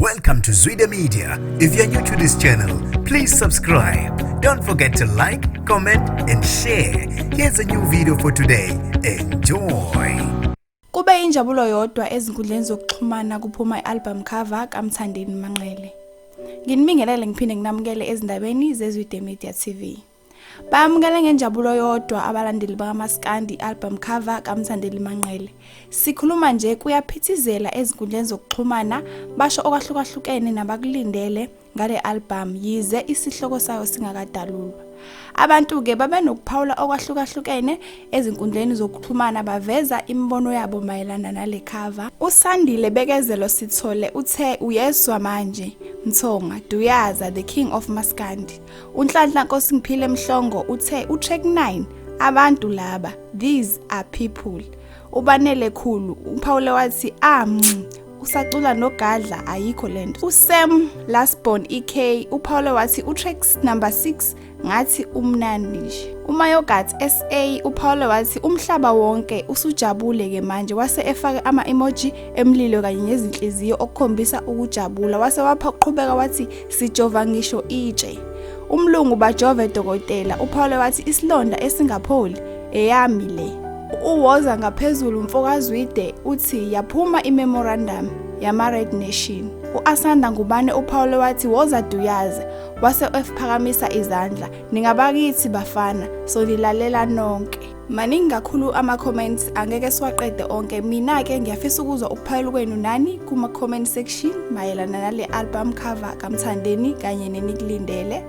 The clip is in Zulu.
Welcome to Zwida Media. If you're new to this channel, please subscribe. Don't forget to like, comment, and share. Here's a new video for today. Enjoy. Kube injabulo yodwa ezinkundleni zokuxhumana kuphuma i-album cover kaMthandeni Manqele. Nginibingelele ngiphinde nginamukele ezindabeni zeZwide Media TV. Bayamukele ngenjabulo yodwa abalandeli bakaMaskandi i-album cover kaMthandeni Manqele. Sikhuluma nje kuyaphithizela ezinkundleni zokuxhumana basho okwahlukahlukene nabakulindele ngale album yize isihloko sayo singakadalulwa. Abantu-ke babenokuphawula okwahlukahlukene ezinkundleni zokuxhumana baveza imibono yabo mayelana nale cover. USandile Bekezelo Sithole uthe uyezwa manje Mthonga Duyaza the king of Maskandi. UNhlanhla Nkosingiphile Mhlongo uthe utrack 9 abantu laba, these are people. Ubanele Khulu uphawule wathi usacula noGadla, ayikho lento. USam Lasbon EK uphawule wathi utrack number 6 ngathi umnandi nje. UMayogat SA uphawule wathi umhlaba wonke usujabule ke manje, wase efake ama-emoji emlilo kanye nezinhliziyo okukhombisa ukujabula, wase waqhubeka wathi sijova ngisho itshe. Umlungu bajove dokotela uphawule wathi isilonda esingapholi eyami le. Uwoza ngaphezulu mfokaZwide uthi yaphuma imemorandum yama-Red Nation. U-Asanda Ngubane uphawule wathi woza Duyaza, wase ephakamisa izandla, ningabakithi bafana, sonilalela nonke. Maningi kakhulu ama-comments, angeke siwaqede onke. Mina-ke ngiyafisa ukuzwa ukuphawula kwenu nani kuma-comment section mayelana nale album cover kaMthandeni kanye nenikulindele.